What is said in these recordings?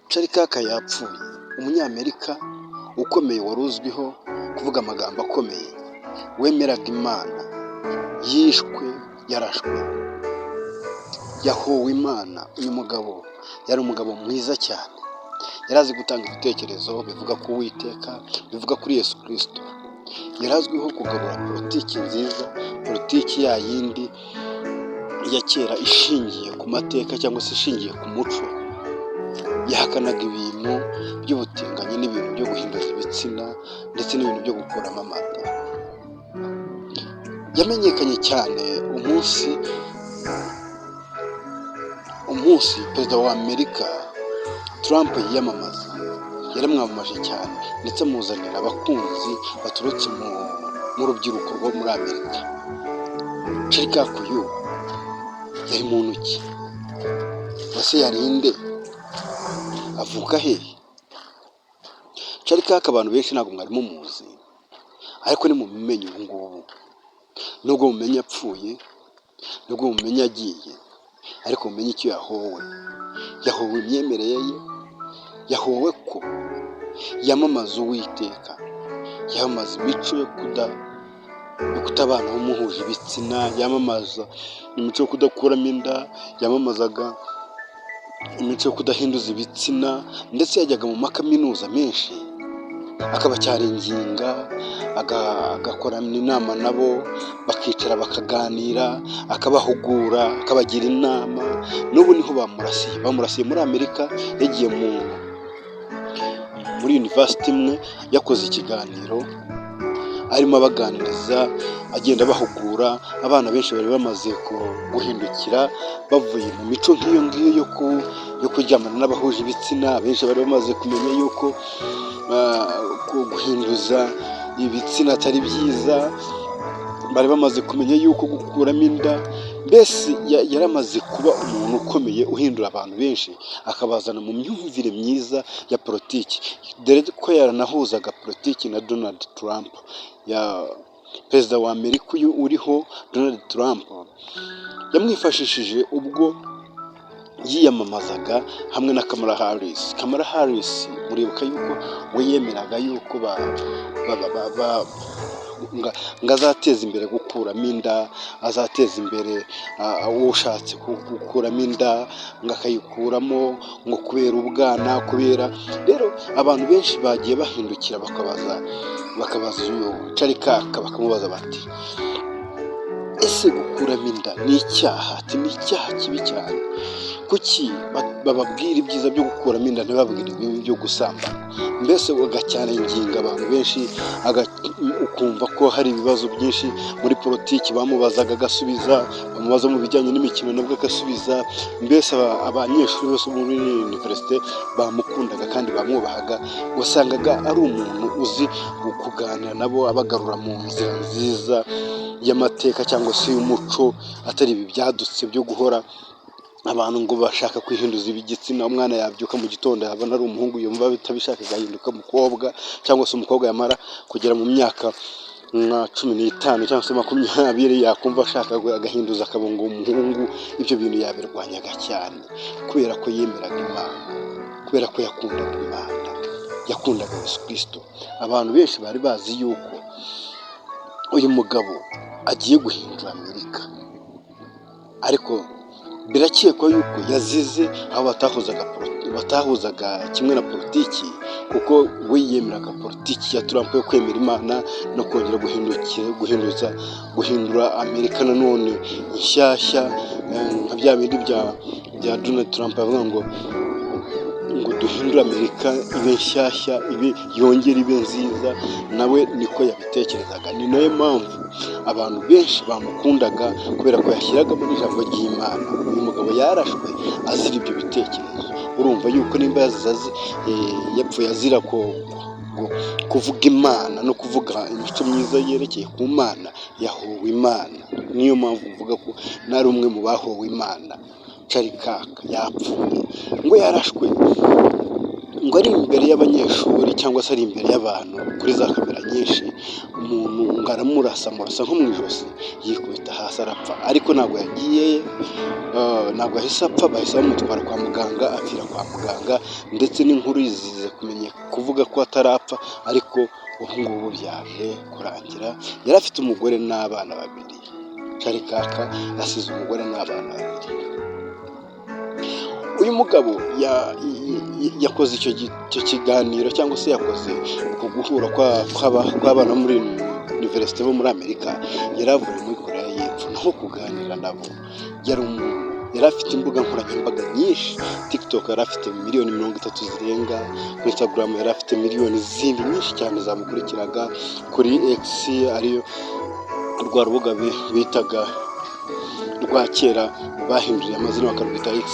Charlie Kirk yapfuye, Umunyamerika ukomeye wari uzwiho kuvuga amagambo akomeye, wemeraga Imana, yishwe yarashwe, yahowe Imana. Uyu mugabo yari umugabo mwiza cyane, yari azi gutanga ibitekerezo bivuga ku Uwiteka, bivuga kuri Yesu Kirisito. Yari azwiho kugarura politiki nziza, politiki ya yindi ya kera ishingiye ku mateka cyangwa se ishingiye ku muco. Yahakanaga ibintu by'ubutinganyi n'ibintu byo guhinduza ibitsina ndetse n'ibintu byo gukuramo amada. Yamenyekanye cyane umunsi perezida wa Amerika Trump yiyamamaza. Yaramwamamaje cyane, ndetse amuzanira abakunzi baturutse mu rubyiruko rwo muri Amerika. Charlie Kirk uyu yari muntu ki? Ese yari inde? Avuka hehe? Charlie Kirk abantu benshi ntabwo mwari mumuzi, ariko nimubimenye ubu ngubu, nubwo mumenye apfuye, nubwo mumenye agiye, ariko mumenye icyo yahowe. Yahowe imyemerere ye, yahowe ko yamamaza Uwiteka, yamamaza imico yo kutabana muhuje ibitsina, yamamaza imico yo kudakuramo inda, yamamazaga imico yo kudahinduza ibitsina, ndetse yajyaga mu makaminuza menshi akabachallenginga, agakorana inama nabo, bakicara bakaganira, akabahugura, akabagira inama. N'ubu niho bamurasiye, bamurasiye muri Amerika. Yagiye muri university imwe, yakoze ikiganiro arimo abaganiriza, agenda abahugura. Abana benshi bari bamaze guhindukira bavuye mu mico nk'iyo ngiyo yo kuryamana n'abahuje ibitsina. Benshi bari bamaze kumenya yuko guhinduza ibitsina atari byiza, bari bamaze kumenya yuko gukuramo inda, mbese yaramaze kuba umuntu ukomeye uhindura abantu benshi, akabazana mu myumvire myiza ya politiki, dore ko yaranahuzaga politiki na Donald Trump ya perezida wa Amerika uyu uriho. Donald Trump yamwifashishije ubwo yiyamamazaga hamwe na Kamala Harris. Kamala Harris muribuka yuko we yemeraga yuko ngo azateza imbere gukuramo inda, azateza imbere uwo ushatse gukuramo inda ngo akayikuramo, ngo kubera ubwana. Kubera rero abantu benshi bagiye bahindukira bakabaza uyu Charlie Kirk, bakamubaza bati: "Ese gukuramo inda ni icyaha?" Ati: "Ni icyaha kibi cyane. Kuki bababwira ibyiza byo gukuramo inda, ntibabwire ibibi byo gusambana?" Mbese agachallenginga abantu benshi, ukumva ko hari ibibazo byinshi muri politiki bamubazaga agasubiza, bamubaza mu bijyanye n'imikino nabwo agasubiza. Mbese abanyeshuri bose bo muri université bamukundaga kandi bamwubahaga. Wasangaga ari umuntu uzi kuganira nabo, abagarura mu nzira nziza y'amateka cyangwa se y'umuco, atari ibi byadutse byo guhora abantu ngo bashaka kwihinduza igitsina. Umwana yabyuka mu gitondo yabona ari umuhungu, yumva atabishaka agahinduka umukobwa, cyangwa se umukobwa yamara kugera mu myaka nka 15 cyangwa se 20 yakumva ashaka agahinduza akaba ngo umuhungu. Ibyo bintu yabirwanyaga cyane kubera ko yemeraga Imana, kubera ko yakundaga Imana, yakundaga Yesu Kirisito. Abantu benshi bari bazi yuko uyu mugabo agiye guhindura Amerika, ariko birakekwa yuko yazize aho batahuzaga kimwe na politiki, kuko we yemeraga politiki ya Trump yo kwemera Imana no kongera guhindukira guhinduza guhindura Amerika nanone nshyashya, nka bya bindi bya Donald Trump avuga ngo duhindure Amerika ibe nshyashya, ibe yongere ibe nziza. Nawe niko yabitekerezaga. Ni nayo mpamvu abantu benshi bamukundaga, kubera ko yashyiragamo n'ijambo ry'Imana. Uyu mugabo yarashwe azira ibyo bitekerezo. Urumva yuko nimba yazize, yapfuye azira kuvuga Imana no kuvuga imico myiza yerekeye ku Mana, yahowe Imana. Niyo mpamvu mvuga ko nari umwe mu bahowe Imana. Charlie Kirk yapfuye, ngo yarashwe. Ngo ari imbere y'abanyeshuri cyangwa se ari imbere y'abantu kuri za kamera nyinshi, umuntu ngo aramurasa, amurasa nko mu ijosi, yikubita hasi arapfa. Ariko ntabwo yagiye, ntabwo yahise apfa, bahise bamutwara kwa muganga, apfira kwa muganga. Ndetse n'inkuru ziza kumenya kuvuga ko atarapfa, ariko ubu ngubu byaje kurangira. Yari afite umugore n'abana babiri. Charlie Kirk asize umugore n'abana babiri. Uyu mugabo yakoze icyo kiganiro cyangwa se yakoze uko guhura kw'abana bo muri univerisite bo muri Amerika, yari avuye muri Koreya y'Epfo naho kuganira nabo. Yari umuntu yari afite imbuga nkoranyambaga nyinshi. TikTok yari afite miliyoni 30 zirenga, kuri Instagram yari afite miliyoni zindi nyinshi cyane zamukurikiraga, kuri X, ariyo rwa rubuga bitaga rwa kera bahinduriye amazina bakarwita X,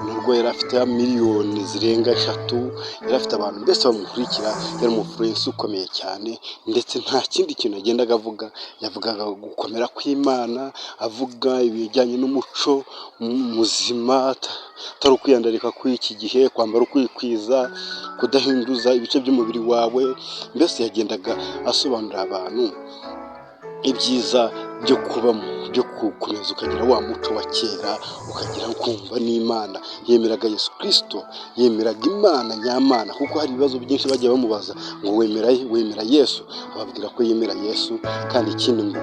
nubwo yari afite miliyoni zirenga 3. Yari afite abantu mbese bamukurikira, yari umu influencer ukomeye cyane. Ndetse nta kindi kintu yagendaga avuga, yavugaga gukomera kw'Imana, avuga ibijyanye n'umuco muzima, atari ukwiyandarika kw'iki gihe, kwambara ukwikwiza, kudahinduza ibice by'umubiri wawe. Mbese yagendaga asobanurira abantu ibyiza byo kubamo, byo gukomeza ukagira wa muco wa kera, ukagira kumva n'Imana. Yemeraga Yesu Kirisito, yemeraga Imana nyamana, kuko hari ibibazo byinshi bagiye bamubaza ngo wemera Yesu? Ababwira ko yemera Yesu, kandi ikindi ngo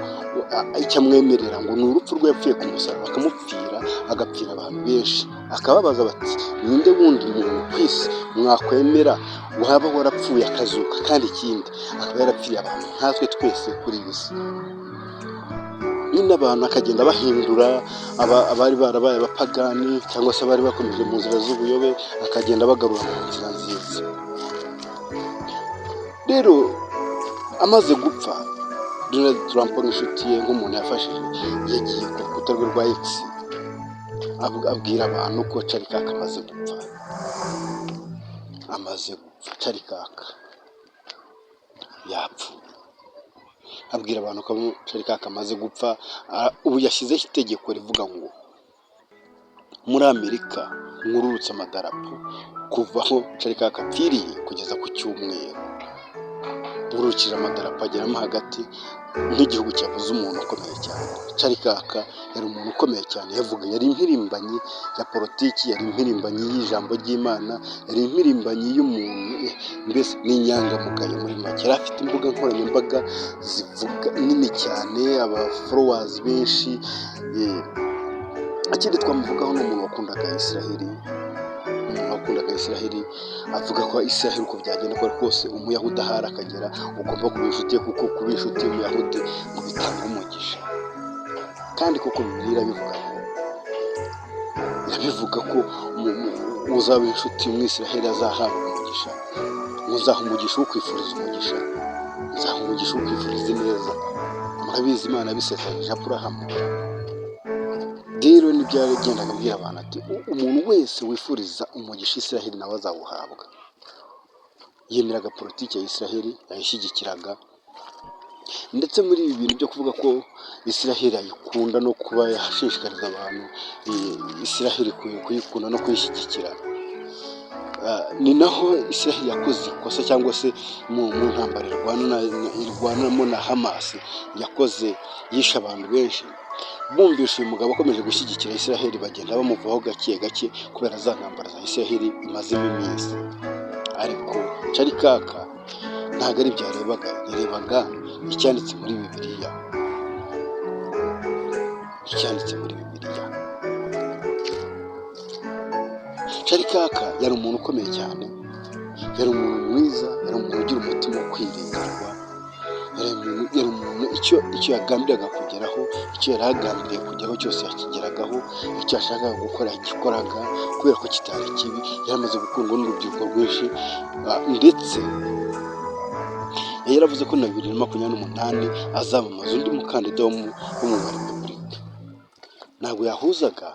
icyo amwemerera ngo ni urupfu rwe yapfuye ku musaraba, akamupfira, agapfira abantu benshi. Akababaza bati: "Ninde wundi muntu ku isi mwakwemera waba warapfuye akazuka, kandi ikindi akaba yarapfiriye abantu nkatwe twese kuri iyi si?" Nyine abantu akagenda bahindura abari barabaye abapagani cyangwa se abari bakomeje mu nzira z'ubuyobe, akagenda bagarura mu nzira nziza. Rero amaze gupfa, Donald Trump nk'inshuti ye, nk'umuntu yafashije, yagiye ku rukuta rwe rwa X abwira abantu ko Charlie Kirk amaze gupfa, amaze gupfa. Charlie Kirk yapfuye. Abwira abantu ko Charlie Kirk amaze gupfa. Ubu yashyizeho itegeko rivuga ngo muri Amerika mwururutse amadarapo kuva aho Charlie Kirk apfiriye kugeza ku cyumweru, burukije amadarapo ageramo hagati, nk'igihugu cyabuze umuntu ukomeye cyane. Charlie Kirk yari umuntu ukomeye cyane. Yavuga, yari impirimbanyi ya politiki, yari impirimbanyi y'ijambo ry'Imana, yari impirimbanyi y'umuntu, mbese ni inyangamugayo muri make. Yari afite imbuga nkoranyambaga zivuga nini cyane, aba followers benshi. Ikindi twamuvugaho ni umuntu wakundaga Israheli, umuntu wakundaga Israheli, avuga ko Israheli uko byagenda kose, umuyahudi ahari akagera ugomba kuba inshuti ye, kuko kuba inshuti y'umuyahudi ngo bitanga umugisha. Kandi koko Bibiliya irabivuga ngo, irabivuga ko uzaba inshuti y'umwisiraheli azahabwa umugisha. Muzaha umugisha ukwifuriza umugisha, nzaha umugisha ukwifuriza ineza. Murabizi, Imana yabisezeranyije Aburahamu. Rero nibyo yagendaga abwira abantu ati: "Umuntu wese wifuriza umugisha Israheli nawe azawuhabwa." Yemeraga politiki ya Israheli, yayishyigikiraga. Ndetse muri ibi bintu byo kuvuga ko Israheli ayikunda no kuba yashishikariza abantu Israheli kuyikunda no kuyishyigikira, ni naho Israheli yakoze ikosa, cyangwa se mu ntambara irwanamo na Hamas yakoze, yishe abantu benshi. Bumvishe uyu mugabo akomeje gushyigikira Israheli, bagenda bamuvaho gake gake kubera za ntambara za Israheli imazemo iminsi. Ariko Charlie Kirk ntabwo ari ibyo yarebaga, yarebaga icyanditse muri Bibiliya, icyanditse muri Bibiliya. Charlie Kirk yari umuntu ukomeye cyane, yari umuntu mwiza, yari umuntu ugira umutima wo kwiringirwa, yari umuntu icyo yagambiraga kugeraho, icyo yari agambiriye kugeraho cyose yakigeragaho, icyo yashakaga gukora yagikoraga kubera ko kitari kibi. Yari amaze gukundwa n'urubyiruko rwinshi, ndetse yari yaravuze ko na 2028 azamamaza undi mukandida wo mu barepubulika. Ntabwo yahuzaga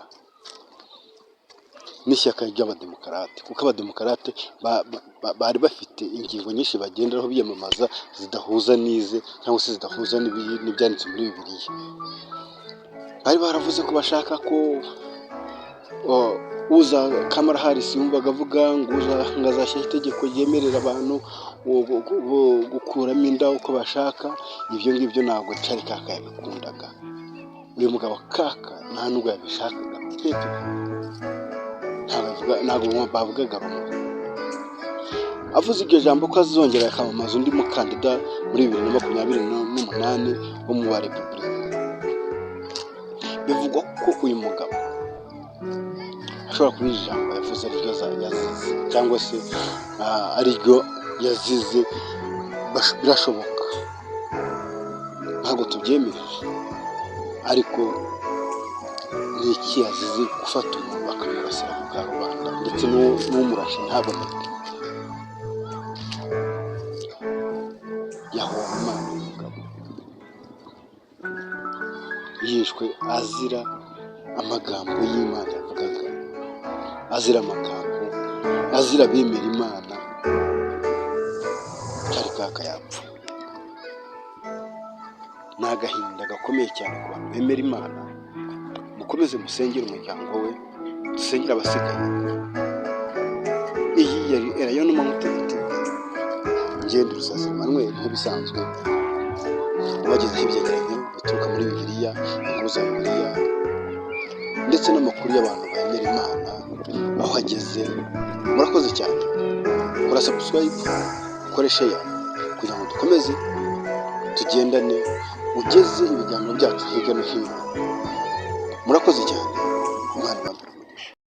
n'ishyaka ry'abademokarate, kuko abademokarate bari bafite ingingo nyinshi bagenderaho biyamamaza zidahuza n'ize cyangwa se zidahuza n'ibyanditse muri Bibiliya. Bari baravuze ko bashaka ko Uza Kamala Harris yumvaga avuga ngo ngo azashyiraho itegeko ryemerera abantu gukuramo inda uko bashaka. Ibyo ngibyo ntabwo Charlie Kirk yabikundaga. Uyu mugabo Kirk nta nubwo yabishakaga pe. Ntabwo bavugaga rumwe. Avuze iryo jambo ko azongera akamamaza undi mukandida muri 2028 wo mu ba repubulika, bivugwa ko uyu mugabo ashobora kuba iri jambo yavuze ariryo yazize, cyangwa se ariryo yazize. Birashoboka, ntabwo tubyemeje, ariko ni iki yazize? Gufata umuntu bakamurasira ku karubanda, ndetse n'umurashe ntaboneke. Yahowe Imana. Uyu mugabo yishwe azira amagambo y'Imana yavugaga, azira amagambo, azira abemera Imana. Charlie Kirk yapfa, ni agahinda gakomeye cyane ku bantu bemera Imana. Mukomeze musengere umuryango we, dusengere abasigaye. Iyi yari Elayono Mountain TV. Ngende Rusasa Emmanuel, nk'ibisanzwe ubagezaho ibyegeranyo bituruka muri Bibiliya, inkuru za Bibiliya, ndetse n'amakuru y'abantu bemera Imana aho ageze. Murakoze cyane. Kora subscribe, ukore share kugira ngo dukomeze tugendane, ugeze ibiganiro byacu hirya no hino. Murakoze cyane, Imana ibambe.